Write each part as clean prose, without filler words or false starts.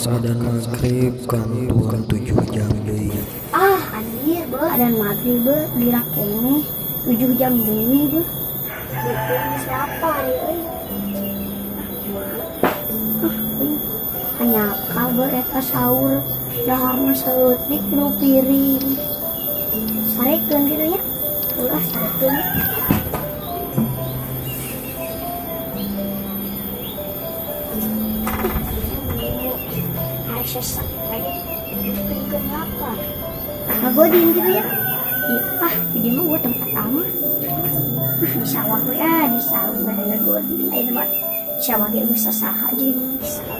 Kawas adan maghrib kantun 7 jam deui. Ah, anjir, beuh, adan maghrib beuh, lila keneh 7 jam deui beuh. Geus lapar euy. Ah, euy. Hanya beuh eta sahur daharna saeutik nu piring. Sarekeun kitu nya. Ulah sarekeun. Harusnya sare. Piringkeun lapar. Ngagodin gitu ya. Iya, ah, di dia mah gua tempat lama. Ah, di sawah we ah, di sawah mah ngagodin. Ayeuna mah di sawah ge geus sasaha jeung di sawah.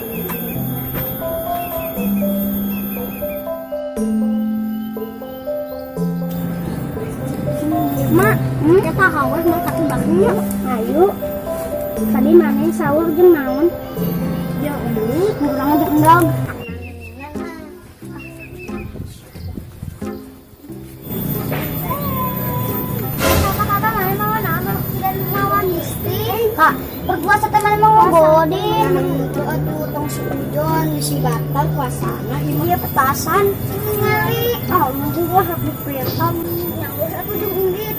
Mak, kita hawas mau kaki bakmi. Ayo. Tadi mana sahur jeung naon? Ya ini kurang aja endog. Kata-kata mana mau naon dan mawan istri. Kak, berpuasa teh mana mau godin. Aduh, tong suudzon si batal puasana. Iya petasan. Ningali. Oh, mungkin gua harus diperintah. Yang geus atuh jeung indit.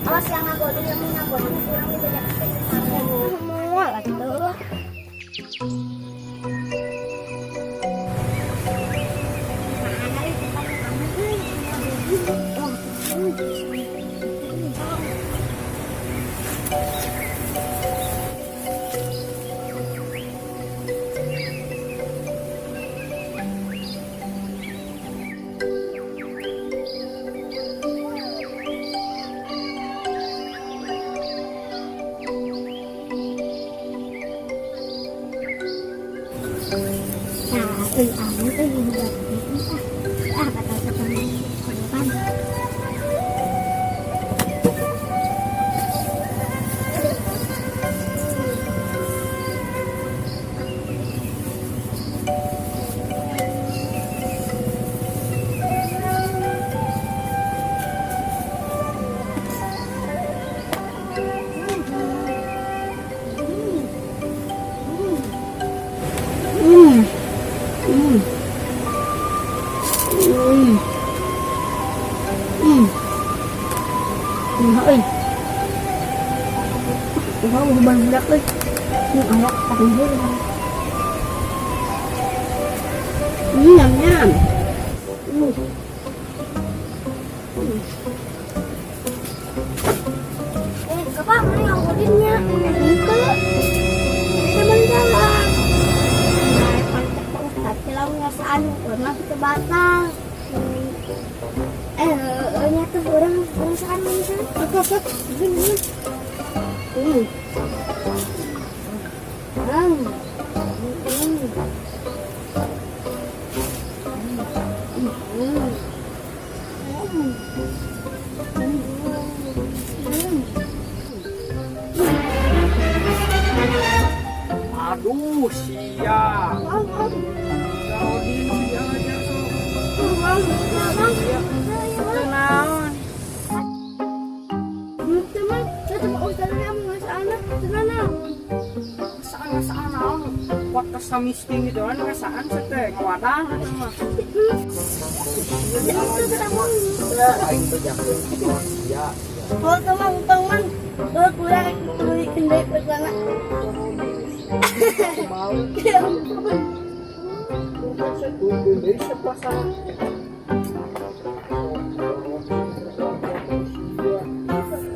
Awas yang ngagodin, yang ngagodin kurang dibejakeun. Moal atuh. Nah, itu kan aman euy. Nah, euy aman euy buat ah. Ah, batal ketemu depan. Hmm. Hmm. Hmm. Euy. Kumaha udah budak euy. Ini awak pakai. Nyam nyam. Eh, kapan mana ngagodinnya? Henteu. Kita balik jalan. Nah, pantek Pak Ustad teh lamun ngasaan urang teu batal. Eh, nya tuh urang urang saan misalnya. Oke, oke. Gini. Hmm. Hmm. Hmm. Hmm. Hmm. Hmm. Aduh, sia. Godin sia aja sok. Teu naon. Teman, saya Pak Ustad teh ngasaan cenah naon? Ngasaan ngasaan naon? Podcast miskin gitu kan ngasaan teh ngawadang eta mah. Aing bejakeun sia sia. Oh, teman, teman. Oh, kurang tulikeun deui puasana. Bau. Tunggu deui puasa.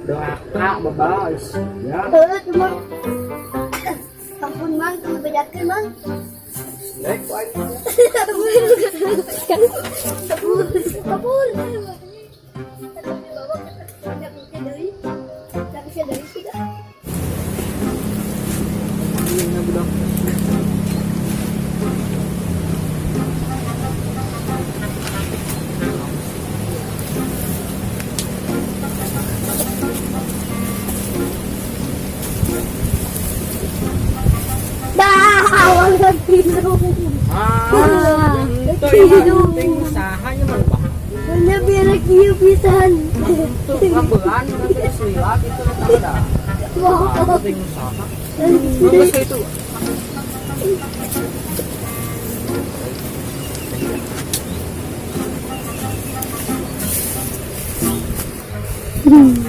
Doraka bebas ya. Eh, teman. Ampun, Mang, teu bejakeun, Mang. Lek aing. Ampun. Ampun. Ini budak. Dah, awal tidur. Ah, itu ya penting usahanya mah bah. Mana biar kieu pisan. Itu ngabelan nanti geus lila gitu eta ada. Ah, penting usaha. Geus itu. Hmm.